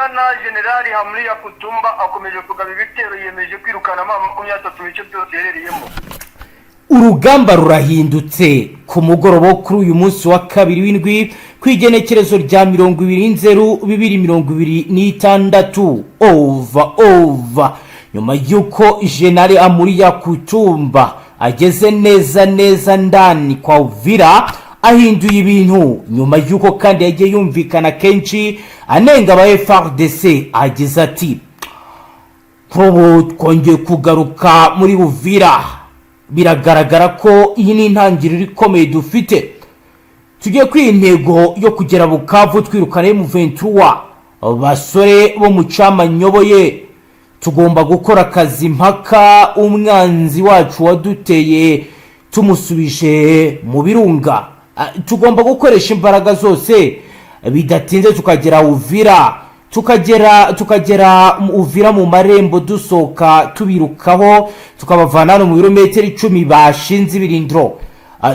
tuvugana, Generali Hamuri Yakutumba akomeje kugaba ibitero, yiyemeje kwirukana M23 mu bice byose iherereyemo. Urugamba rurahindutse ku mugoroba wo kuri uyu munsi wa kabiri w'indwi, ku igenekerezo rya 20 Nzeri 2026. Over over, nyuma y'uko Jenali Amuri Yakutumba ageze neza neza ndani kwa Uvira, ahinduye ibintu, nyuma y'uko kandi yagiye yumvikana kenshi anenga aba FARDC. Agize ati: "Kuri ubu twongeye kugaruka muri Uvira, biragaragara ko iyi ni intangiriro ikomeye dufite. Tugiye kwiha intego yo kugera Bukavu twirukana M23. Basore bo mu cama nyoboye, tugomba gukora akazi mpaka umwanzi wacu waduteye tumusubije mu birunga. Tugomba gukoresha imbaraga zose, bidatinze tukagera Uvira, tukagera Uvira mu marembo, dusohoka tubirukaho, tukabavana hano mu birometero 10 bashinze ibirindiro,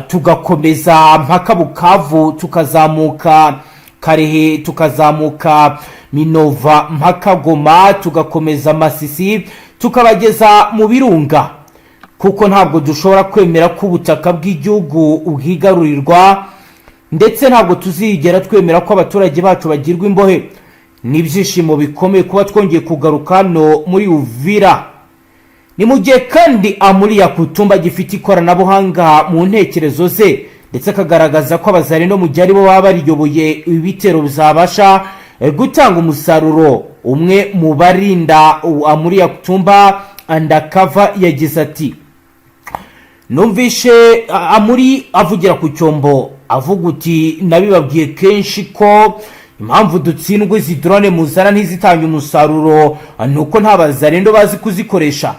tugakomeza mpaka Bukavu, tukazamuka Karehe, tukazamuka Minova mpaka Goma, tugakomeza Masisi, tukabageza mu birunga, kuko ntabwo dushobora kwemera ko ubutaka bw'igihugu bwigarurirwa, ndetse ntabwo tuzigera twemera ko abaturage bacu bagirwa imbohe. Ni ibyishimo bikomeye kuba twongeye kugaruka hano muri Uvira." Ni mu gihe kandi Amuri Yakutumba gifite ikoranabuhanga mu ntekerezo ze, ndetse akagaragaza ko Abazalendo, mu gihe aribo baba bariyoboye, ibi bitero bizabasha gutanga umusaruro. Umwe mu barinda Amuri Yakutumba undercover yagize ati: "Numvishe Amuri avugira ku cyombo, avuga uti: 'Nabibabwiye kenshi ko impamvu dutsindwa, izi drone muzana ntizitange umusaruro, ni uko nta Bazalendo bazi kuzikoresha.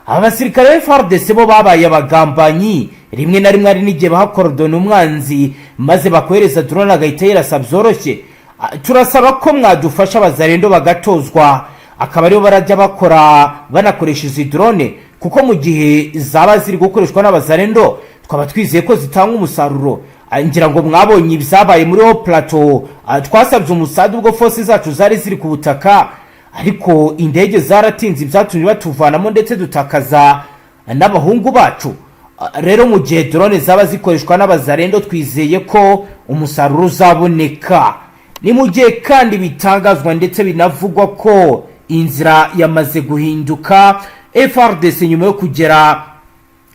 Aba basirikare ba FARDC bo babaye abagambanyi. Rimwe na rimwe hari n'igihe baha coordonnées umwanzi, maze bakohereza drone agahita yirasa byoroshye. Turasaba ko mwadufasha Abazalendo bagatozwa, akaba aribo barajya bakora banakoresha izi drone, kuko mu gihe zaba ziri gukoreshwa n'Abazalendo twaba twizeye ko zitanga umusaruro. Ngira ngo mwabonye ibyabaye muri Hauts Plateau. Twasabye umusada ubwo force zacu zari ziri ku butaka, ariko indege zaratinze, ibyatumye batuvanamo ndetse dutakaza n'abahungu bacu. Rero mu gihe drone zaba zikoreshwa n'Abazalendo, twizeye ko umusaruro uzaboneka." Ni mu gihe kandi bitangazwa ndetse binavugwa ko inzira yamaze guhinduka. FARDC nyuma yo kugera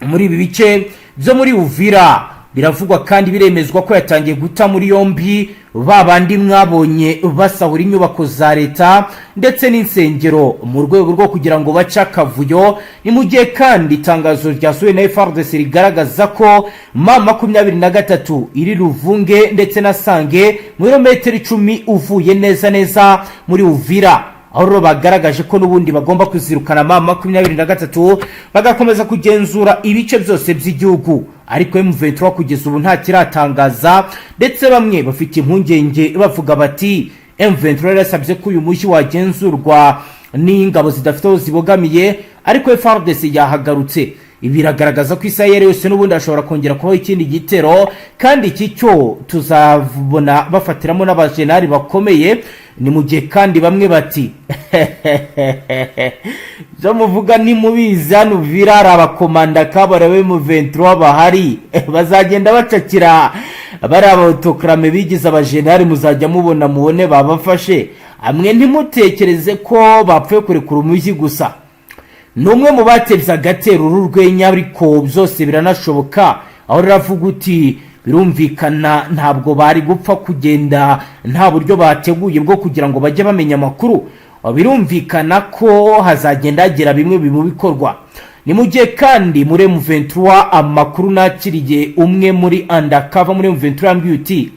muri ibi bice byo muri Uvira, biravugwa kandi biremezwa ko yatangiye guta muri yombi ba bandi mwabonye basahura inyubako za leta ndetse n'insengero mu rwego rwo kugira ngo bace akavuyo. Ni mu gihe kandi itangazo ryasohowe na FARDC rigaragaza ko M23 iri Ruvunge ndetse na Sange, mu birometero 10 uvuye neza neza muri Uvira, aho rero bagaragaje ko n'ubundi bagomba kuzirukana M23, bagakomeza kugenzura ibice byose by'igihugu. Ariko M23 kugeza ubu nta kiratangaza, ndetse bamwe bafite impungenge bavuga bati: "M23 yarasabye ko uyu mujyi wagenzurwa n'ingabo zidafite aho zibogamiye, ariko FARDC yahagarutse. Ibi biragaragaza ko isaha iyo ari yose n'ubundi hashobora kongera kubaho ikindi gitero, kandi iki cyo tuzabona bafatiramo n'abajenali bakomeye." Ni mu gihe kandi bamwe bati: "Byo muvuga ntimubizi, hano Uvira hari abakomanda kabarebe mu 23 bahari, bazagenda bacakira bari aba autoproclamés bigize abajenali, muzajya mubona mubone babafashe. Amwe ntimutekereze ko bapfuye kurekura umujyi gusa." Ni umwe mu batebye agatera uru rwenya, ariko byose biranashoboka, aho riravuga uti: "Birumvikana, ntabwo bari gupfa kugenda nta buryo bateguye bwo kugira ngo bajye bamenya amakuru. Birumvikana ko hazagenda hagira bimwe mu bikorwa." Ni mu gihe kandi muri M23, amakuru nakiriye, umwe muri undercover muri M23 yambwiye uti: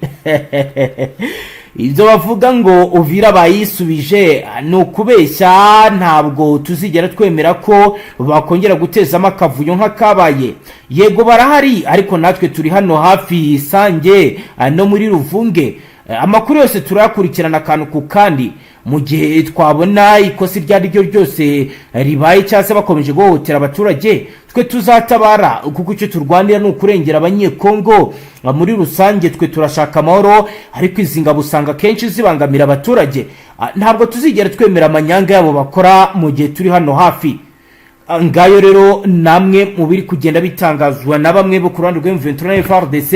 "Ibyo bavuga ngo Uvira bayisubije ni ukubeshya. Ntabwo tuzigera twemera ko bakongera gutezamo akavuyo nk'akabaye. Yego barahari, ariko natwe turi hano hafi Sange no muri Ruvunge." Amakuru yose turayakurikirana akantu ku kandi. Mu gihe twabona ikosa iryo ari ryo ryose ribaye cyangwa se bakomeje guhohotera abaturage, twe tuzatabara, kuko icyo turwanira ni ukurengera Abanyekongo muri rusange. Twe turashaka amahoro, ariko izi ngabo usanga akenshi zibangamira abaturage. Ntabwo tuzigera twemera amanyanga yabo bakora mu gihe turi hano hafi. Ngayo rero namwe mu biri kugenda bitangazwa na bamwe bo ku ruhande rwa M23 na FARDC.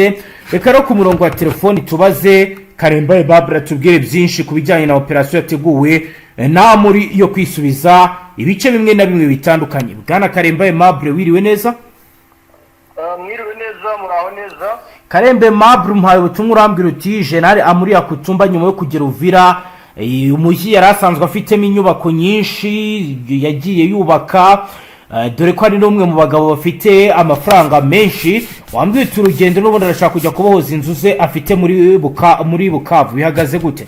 Reka rero ku murongo wa telefoni tubaze Karembaye Babura, tubwire byinshi ku bijyanye na operasiyo yateguwe na muri yo kwisubiza ibice bimwe na bimwe bitandukanye. Bwana Karembaye Mabure, wiriwe neza? Mwiriwe neza, muraho neza. Karembe Mabure, umuhaye ubutumwa, urambwira uti General Amuri Yakutumba nyuma yo kugera Uvira, umujyi yari asanzwe afitemo inyubako nyinshi yagiye yubaka, dore ko ari n'umwe mu bagabo bafite amafaranga menshi. Wambwiye uti urugendo n'ubundi arashaka kujya kubohoza inzu ze afite muri Bukavu. Bihagaze gute?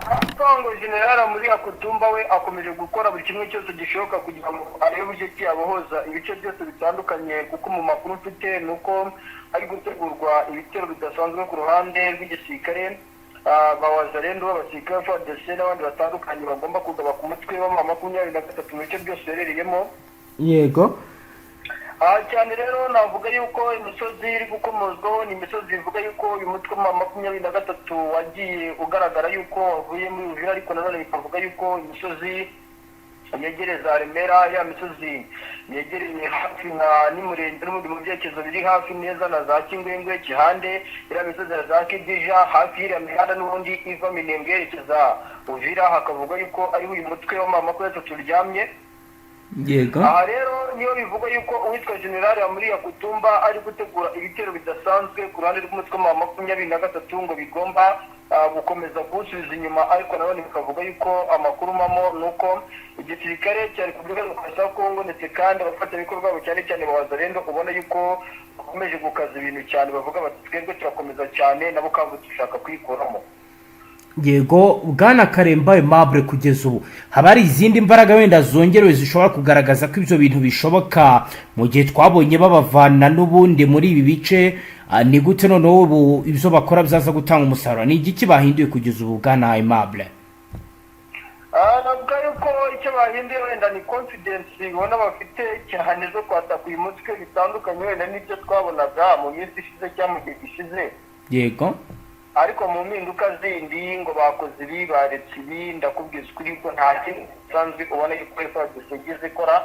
Ngo General muri Yakutumba we akomeje gukora buri kimwe cyose gishoboka kugira ngo arebe uburyo ki yabohoza ibice byose bitandukanye, kuko mu makuru mfite ni uko hari gutegurwa ibitero bidasanzwe ku ruhande rw'igisirikare, ba Wazalendo, b'abasirikare FARDC n'abandi batandukanye bagomba kugaba ku mutwe wa 23 mu bice byose uherereyemo. Aha cyane rero navuga yuko imisozi iri gukomozwaho ni imisozi ivuga yuko uyu mutwe wa 23 wagiye ugaragara yuko wavuye muri Uvira, ariko nanone bikavuga yuko imisozi yegereye za Remera, ya misozi yegereye hafi nka n'Umurenge, n'ubundi mu byerekezo biri hafi neza na za Kingwengwe, Kihande, iriya misozi ya za Kidija, hafi y'iriya mihanda n'ubundi iva Minembwe yerekeza Uvira, hakavuga yuko ariho uyu mutwe wa 23 uryamye. Aha rero niyo bivugwa yuko uwitwa General Amuri Yakutumba ari gutegura ibitero bidasanzwe ku ruhande rw'umutwe wa 23, ngo bigomba gukomeza kuwusubiza inyuma. Ariko nanone bikavuga yuko amakuru mamo ni uko igisirikare cya Repubulika Demokarasi ya Kongo ndetse kandi abafatanyabikorwa babo, cyane cyane ba Wazalendo, ubona yuko bakomeje gukaza ibintu cyane, bavuga bati twebwe turakomeza cyane, nabo kandi dushaka kuyikuramo. Yego, bwana Karemba Aimable, kugeza ubu haba hari izindi mbaraga wenda zongerewe zishobora kugaragaza ko ibyo bintu bishoboka, mu gihe twabonye babavana n'ubundi muri ibi bice? Ni gute noneho ubu ibyo bakora byaza gutanga umusaruro? Ni igiki bahinduye kugeza ubu, bwana Aimable? Navuga yuko icyo bahinduye wenda ni confidence ubona bafite cyane zo kwataka uyu mutwe, bitandukanye wenda n'ibyo twabonaga mu minsi ishize cyangwa mu gihe gishize. Ariko mu mpinduka zindi ngo bakoze ibi, baretse ibi, ndakubwiza ukuri ko nta kindi gisanzwe ubona yuko FARDC igeze ikora.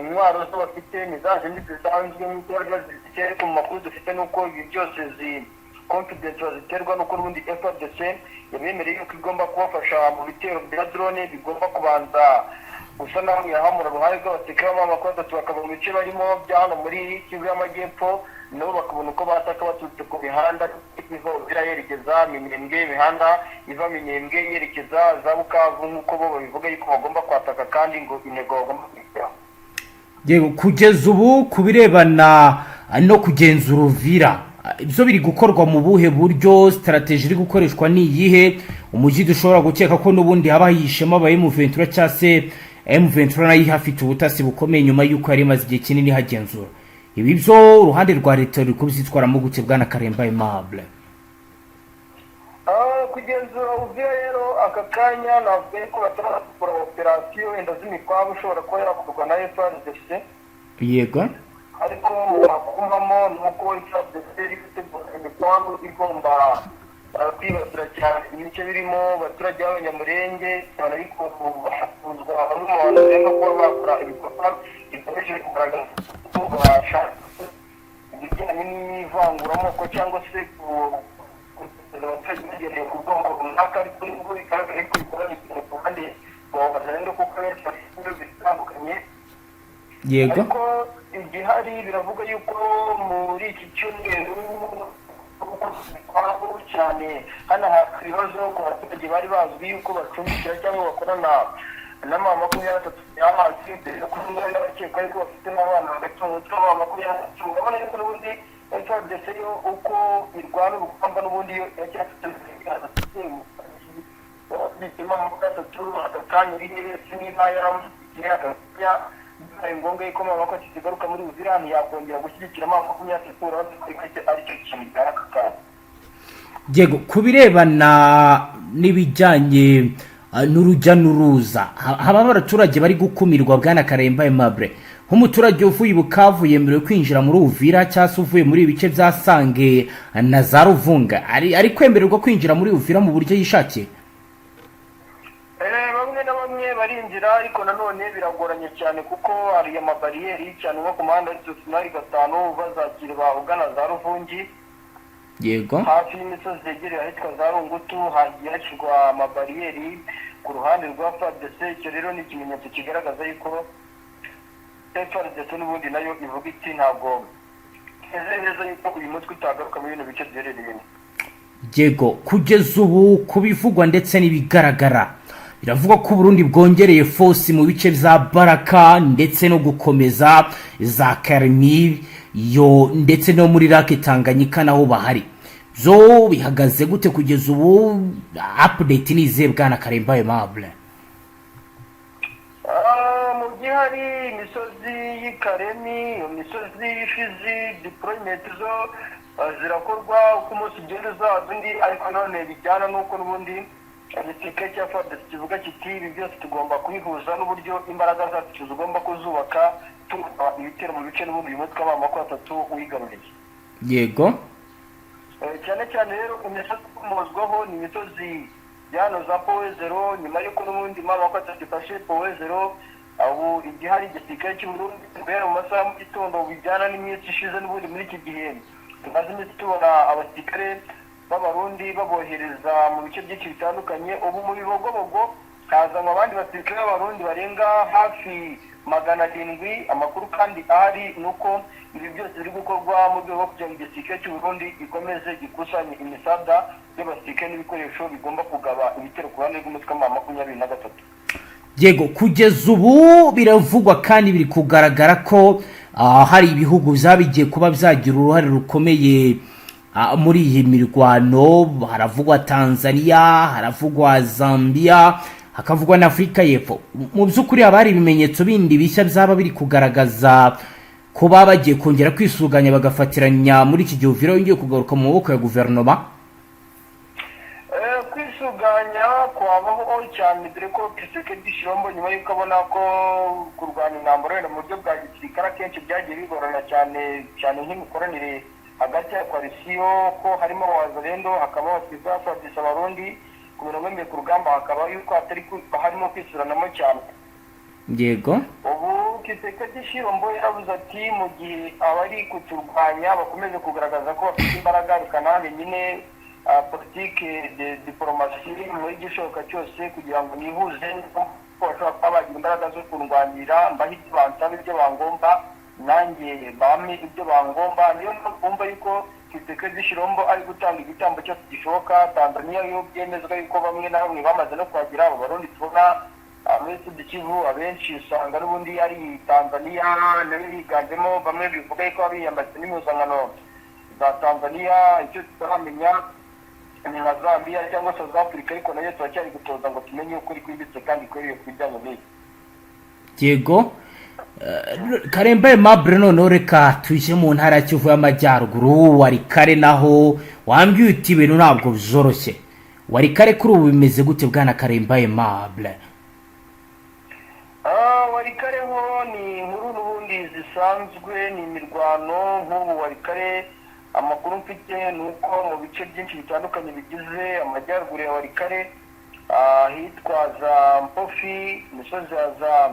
Intwaro zo bafite ni za zindi zisanzwe nk'uko bari bazifite, ariko mu makuru dufite ni uko ibi byose zi confidence baziterwa n'uko n'ubundi FARDC yabemereye yuko igomba kubafasha mu bitero bya drone, bigomba kubanza gusa naho yahamura uruhare rw'abasirikare b'ama 23, bakava mu bice barimo bya hano muri Kivu y'Amajyepfo, nabo bakabona uko bataka baturutse ku mihanda iva Uvira yerekeza Minembwe, imihanda iva Minembwe yerekeza za Bukavu, nk'uko bo babivuga yuko bagomba kwataka kandi ngo intego bagomba kugeraho. Yego, kugeza ubu ku birebana no kugenzura Uvira, ibyo biri gukorwa mu buhe buryo? Strategy iri gukoreshwa ni iyihe? Umujyi dushobora gukeka ko n'ubundi haba hihishemo aba M23, cyangwa se M23 nayo ihafite ubutasi bukomeye nyuma y'uko yari imaze igihe kinini ihagenzura. Ibi byo uruhande rwa leta ruri kubyitwaramo gute, bwana Karemba Aimable? Kugenzura Uvira rero aka kanya navuga yuko batarakora operasiyo wenda z'imikwabo ushobora kuba yakorwa na FARDC. Ariko mu makuru ni uko FARDC iri gutegura imikwabo igomba kwibasira cyane ibice birimo abaturage b'Abanyamurenge cyane, ariko hakuzwa bamwe mu bantu barenga kuba bakora ibikorwa bikomeje kugaragaza ko bashaka ibijyanye n'ivanguramoko cyangwa se abaturage bagendeye ku bwoko runaka. Ariko nubwo bigaragara ko bikora cyane ku ruhande rwa Wazalendo, kuko benshi bafite ibibazo bitandukanye. Ariko igihari biravuga yuko muri iki cyumweru cyane hano haka ibibazo ku baturage bari bazwi yuko bacumbikira cyangwa bakorana n'ama 23 ya hasi, mbere yo kuvuga n'abakekwa yuko bafite n'abana hagati mu mutwe wa 23. Urabona yuko n'ubundi FARDC yo uko irwana urugamba n'ubundi yo iracyafite 23 aka kanya iri wese, niba yaramushyigikiye akanya bibaye ngombwa yuko mama ko kigaruka muri Uvira, ntiyakongera gushyigikira mama 23. Urabona ko aricyo kintu gihari aka kanya. Yego, ku birebana n'ibijyanye n'urujya n'uruza, haba abaturage bari gukumirwa, bwana Karemba Aimable? Nk'umuturage uvuye i Bukavu yemerewe kwinjira muri Uvira, cyangwa se uvuye muri ibi bice bya Sange na za Ruvunga ari kwemererwa kwinjira muri Uvira mu buryo yishakiye? Bamwe na bamwe barinjira, ariko nanone biragoranye cyane kuko hari amabariyeri cyane nko ku muhanda w'Isosinari 5 bazakirwa ugana za Ruvungi, hafi y'imisozi yegereye ahitwa za Rungutu hagiye hashyirwa amabariyeri ku ruhande rwa FARDC. Icyo rero ni ikimenyetso kigaragaza yuko FARDC n'ubundi nayo ivuga iti ntabwo meze neza yuko uyu mutwe utagaruka muri bino bice duherereyemo. Yego, kugeza ubu ku bivugwa ndetse n'ibigaragara, biravugwa ko Burundi bwongereye force mu bice bya Baraka ndetse no gukomeza za Karimi yo ndetse no muri Lake Tanganyika naho bahari. Zo bihagaze gute kugeza ubu? Update ni izihe, bwana Karemba Aimable? Mu gihari, imisozi y'ikaremi, imisozi y'Ifizi, deployment zo zirakorwa uko umunsi ugenda uzaza undi, ariko none bijyana n'uko n'ubundi igisirikare cya FARDC kivuga kiti ibi byose tugomba kubihuza n'uburyo imbaraga zacu tugomba kuzubaka tuba ibitero mu bice n'ubundi uyu mutwe w'amako atatu wigaruriye. Cyane cyane rero imisozi ikomozwaho ni imisozi ya za Point Zéro, nyuma y'uko n'ubundi mama ko atatu ifashe Point Zéro. Ubu igihari, igisirikare cy'u Burundi guhera mu masaha mu gitondo bijyana n'iminsi ishize, n'ubundi muri iki gihe tumaze iminsi tubona abasirikare b'Abarundi babohereza mu bice byinshi bitandukanye. Ubu mu Bibogobogo hazanwa abandi basirikare b'Abarundi barenga hafi 700. Amakuru kandi ahari ni uko ibi byose biri gukorwa mu rwego rwo kugira ngo igisirikare cy'u Burundi gikomeze gikusanye imisada y'abasirikare n'ibikoresho bigomba kugaba ibitero ku ruhande rw'umutwe wa 23. Yego, kugeza ubu biravugwa kandi biri kugaragara ko hari ibihugu byaba bigiye kuba byagira uruhare rukomeye muri iyi mirwano. Haravugwa Tanzania, haravugwa Zambia, hakavugwa na Afurika y'Epfo. Mu by'ukuri haba hari ibimenyetso bindi bishya byaba biri kugaragaza ko baba bagiye kongera kwisuganya bagafatiranya muri iki gihe Uvira yongeye kugaruka mu maboko ya guverinoma? Kwisuganya kwabaho cyane, dore ko Tshisekedi Tshilombo nyuma y'uko abona ko kurwana intambara wenda mu buryo bwa gisirikare akenshi byagiye bigorana cyane cyane, nk'imikoranire hagati ya coalition, ko harimo Wazalendo, hakaba abasirikare ba FARDC, Abarundi ku mirongo y'imbere ku rugamba, hakaba yuko hatari harimo kwisuranamo cyane. Ubu Tshisekedi Tshilombo yaravuze ati mu gihe abari kuturwanya bakomeje kugaragaza ko bafite imbaraga, reka nanjye nyine politike de diplomatie muri gishoboka cyose kugira ngo nihuze ko bashobora kuba bagira imbaraga zo kurwanira, mbahe ibyo bansaba, ibyo bangomba, nanjye bampe ibyo bangomba. Niyo mpamvu bumva yuko Tshisekedi Tshilombo ari gutanga igitambo cyose gishoboka. Tanzania yo byemezwa yuko bamwe na bamwe bamaze no kuhagera. Abo Barundi tubona muri Sud Kivu abenshi usanga n'ubundi ari Tanzania nayo higanjemo, bamwe bivuga yuko biyambatse n'impuzankano za Tanzania. Icyo tutaramenya ni nka Zambia cyangwa South Africa, ariko nayo turacyari gutoza ngo tumenye ukuri kwimbitse kandi kweriye ku bijyanye n'ibi. Yego, Karemba Aimable, noneho reka tujye mu ntara ya Kivu y'Amajyaruguru, Walikale. Naho wambwiye uti ibintu ntabwo byoroshye. Walikale kuri ubu bimeze gute, bwana Karemba Aimable? Walikale ho ni inkuru n'ubundi zisanzwe, ni imirwano. Nk'ubu Walikale amakuru mfite ni uko mu bice byinshi bitandukanye bigize amajyaruguru ya Walikale, ahitwa za Mpofi, imisozi ya za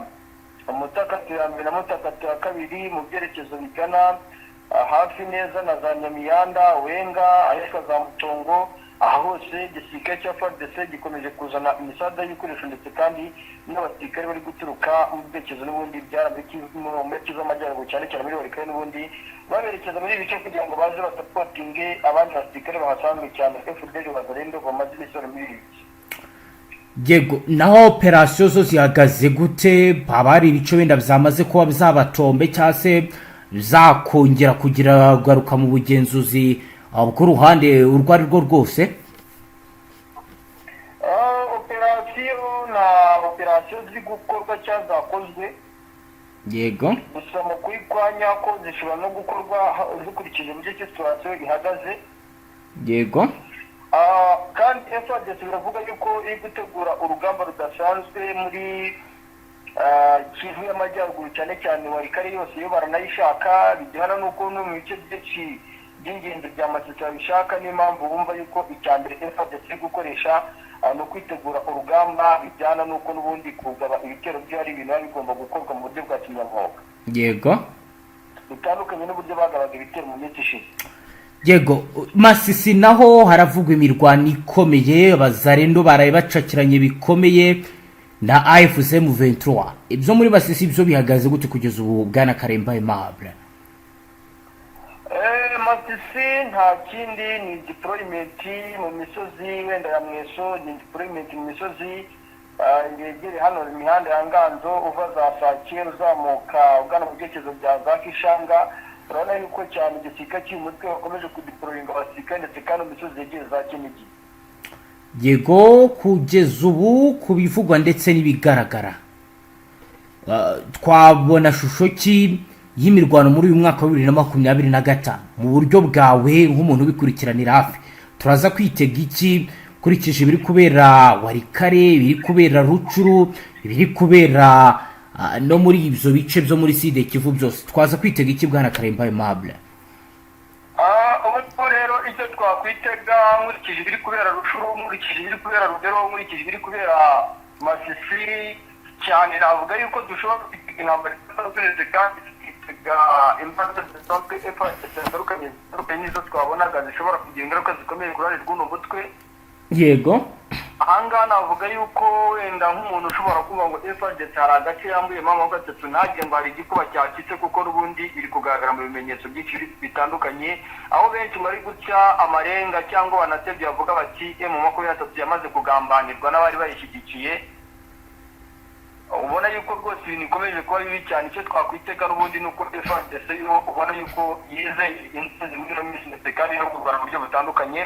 Mutakatu ya mbere na Mutakatu ya kabiri, mu byerekezo bigana hafi neza na za Nyamiyanda, Wenga, ahitwa za Mutongo, aha hose igisirikare cya FARDC gikomeje kuzana imisada y'ibikoresho ndetse kandi n'abasirikare bari guturuka mu byerekezo n'ubundi muri Kivu y'Amajyaruguru, cyane cyane muri Walikale, n'ubundi baberekeza muri ibi bice kugira ngo baze basapotinge abandi basirikare bahasanzwe, cyane FDLR, Wazalendo bamaze iminsi bari muri ibi bice. Yego, naho operasiyo zo zihagaze gute? Haba hari ibice wenda byamaze kuba byabatombe cyangwa se zakongera kugira garuka mu bugenzuzi bw'uruhande urwo ari rwo rwose? Operasiyo na operasiyo ziri gukorwa cyangwa zakozwe, gusa mu kuri kwa nyako zishobora no gukorwa zikurikije uburyo ki situation ihagaze. Kandi FARDC biravuga yuko iri gutegura urugamba rudasanzwe muri Kivu y'Amajyaruguru, cyane cyane Walikale yose yo baranayishaka, bijyana n'uko no mu bice byinshi by'ingenzi bya Masisi babishaka. Niyo mpamvu bumva yuko icya mbere FARDC iri gukoresha ni ukwitegura urugamba, bijyana n'uko n'ubundi kugaba ibitero byo ari ibintu biba bigomba gukorwa mu buryo bwa kinyamwuga, bitandukanye n'uburyo bagabaga ibitero mu minsi ishize. Yego, Masisi naho haravugwa imirwano ikomeye, abazarendo baraye bacakiranye bikomeye na AFC M23. Ibyo muri Masisi byo bihagaze gute kugeza ubu, bwana Karemba Aimable? Masisi nta kindi, ni deployment mu misozi wenda ya Mweso, ni deployment mu misozi yegereye hano imihanda ya Nganzo, uva za Sake uzamuka ugana mu byerekezo bya za Kishanga. Urabona yuko cyane igisirikare cy'uyu mutwe bakomeje kudeployinga abasirikare, ndetse kandi mu misozi yegereye za Kinigi. Yego, kugeza ubu ku bivugwa ndetse n'ibigaragara, twabona shusho ki y'imirwano muri uyu mwaka wa 2025 mu buryo bwawe nk'umuntu ubikurikiranira hafi? Turaza kwitega iki ukurikije ibiri kubera Walikale, ibiri kubera Rutshuru, ibiri kubera no muri ibyo bice byo muri Sud Kivu byose? Twaza kwitega iki, bwana Karemba Aimable? Ubu rero icyo twakwitega, nkurikije ibiri kubera Rutshuru, nkurikije ibiri kubera Rubero, nkurikije ibiri kubera Masisi cyane, navuga yuko dushobora kwitega intambara idasanzwe, ndetse kandi tukitega imbaraga zidasanzwe FARDC zitandukanye n'izo twabonaga, zishobora kugira ingaruka zikomeye ku ruhande rw'uno mutwe. Ahangaha navuga yuko wenda nk'umuntu ushobora kuvuga ngo FARDC hari agace yambuyemo amaboko atatu, ntagire ngo hari igikuba cyacitse, kuko n'ubundi biri kugaragara mu bimenyetso byinshi bitandukanye, aho benshi bari guca amarenga cyangwa banatebye bavuga bati M23 yamaze kugambanirwa n'abari bayishyigikiye. Ubona yuko rwose ibintu bikomeje kuba bibi cyane. Icyo twakwitega n'ubundi ni uko FARDC yo ubona yuko yizeye intsinzi muri ino minsi, ndetse kandi no kurwana mu buryo butandukanye.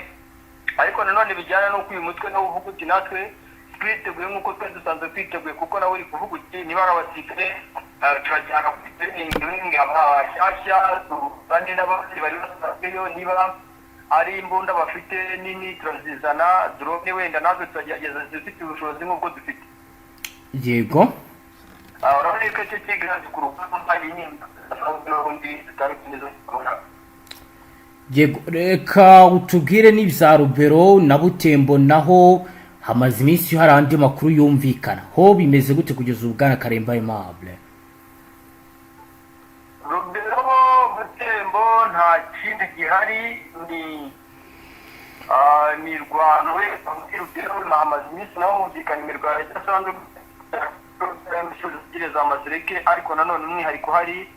Ariko nanone bijyana n'uko uyu mutwe nawo uvuga uti natwe twiteguye nk'uko twari dusanzwe twiteguye, kuko nawe uri kuvuga uti niba ari abasirikare turajyana kuri training abashyashya tuzane n'abandi bari basanzweyo, niba ari imbunda bafite nini turazizana, drone wenda natwe turagerageza zifite ubushobozi nk'ubwo dufite. Urabona yuko icyo kiganza ku rugamba, iyi ni n'ubundi zitari neza kubona. Yego, reka utubwire n'ibya Rubero na Butembo, naho hamaze iminsi hari andi makuru yumvikana. Ho bimeze gute kugeza ubu, bwana Karemba Aimable? Rubero, Butembo nta kindi gihari, ni mirwano muri Rubero hamaze iminsi naho humvikana imirwano idasanzwe imisozi za Masereke. Ariko nanone umwihariko hari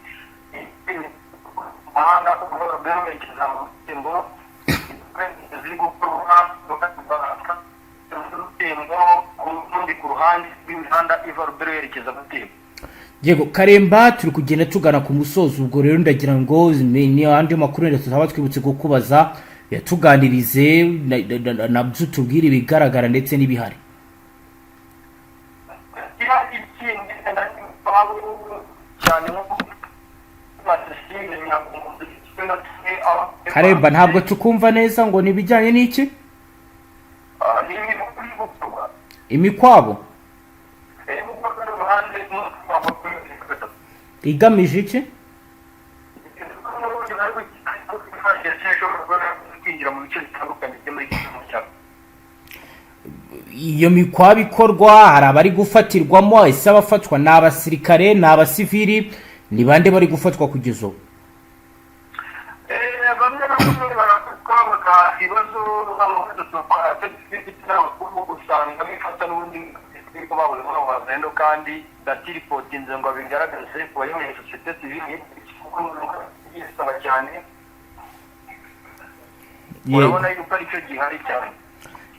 umuhanda uva Rubero werekeza mu Butembo ziri gukorwa Butembo, urundi ku ruhande rw'imihanda iva Rubero yerekeza Butembo. Yego Karemba, turi kugenda tugana ku musozo. Ubwo rero ndagira ngo ni andi makuru wenda tutaba twibutse kukubaza, yatuganirize nabyo, tubwire ibigaragara ndetse n'ibihari. Ikindi cyane nko Masisi. Karemba, ntabwo tukumva neza. Ngo ni ibijyanye n'iki? Ni ibintu gukorwa. Imikwabo? Iri gukorwa n'uruhande rwa 23. Igamije iki? N'ubundi bari kwinjira mu bice bitandukanye byo muri iki gihugu cyacu. Iyo mikwabo ikorwa, hari abari gufatirwamo? Ese abafatwa ni abasirikare, ni abasivili, ni bande bari gufatwa kugeza ubu? Bamwe na bamwe barafatwa bakaha ibibazo n'abakuru, usanga bifata n'ubundi ko babuze muri abo bazendo, kandi batiripotinze ngo bigaragaze ku bayoboye sosiyete sivile, kuko yisaba cyane. Urabona yuko aricyo gihari cyane.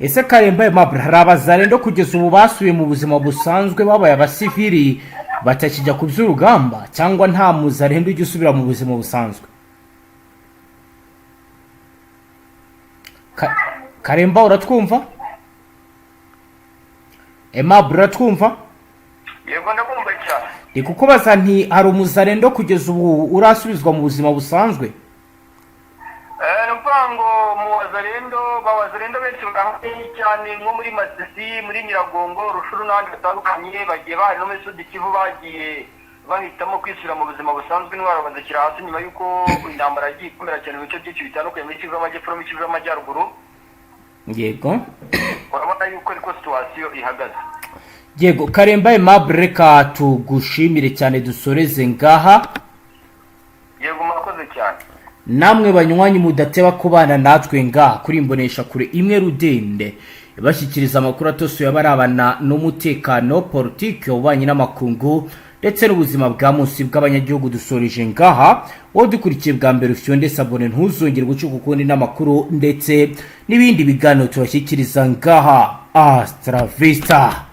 Ese Karemba Aimable, hari abazarendo kugeza ubu basubiye mu buzima busanzwe, babaye abasivili batakijya ku by'urugamba, cyangwa nta muzarendo ujya usubira mu buzima busanzwe? Karemba, uratwumva? Aimable, uratwumva? Yego, ndabumva cyane. Ni kukubaza nti hari umuzarendo kugeza ubu urasubizwa mu buzima busanzwe? Ni ukuvuga ngo mu wazarendo, ba wazarendo benshi Cyane nko muri Masisi, muri Nyiragongo, Rutshuru n'ahandi hatandukanye bagiye bahari, no muri Sud Kivu bagiye bahitamo kwisubira mu buzima busanzwe, intwaro bazishyira hasi nyuma y'uko intambara yagiye ikomera cyane mu bice byinshi bitandukanye, muri Kivu y'Amajyepfo no muri Kivu y'Amajyaruguru. Urabona yuko ariko situation ihagaze. Yego, Karemba Aimable, reka tugushimire cyane, dusoreze ngaha. Yego, murakoze cyane. Namwe banywanyi mudateba kubana natwe ngaha kuri imbonesha kure imwe rudende ibashyikiriza amakuru atosoye abarabana n'umutekano, politiki, ububanyi n'amakungu ndetse n'ubuzima bwa munsi bw'abanyagihugu, dusoreje ngaha. Wowe dukurikiye bwa mbere, ufyonde s'abonner, ntuzongere gucika ukundi n'amakuru ndetse n'ibindi biganiro tubashyikiriza ngaha. Hasta la vista.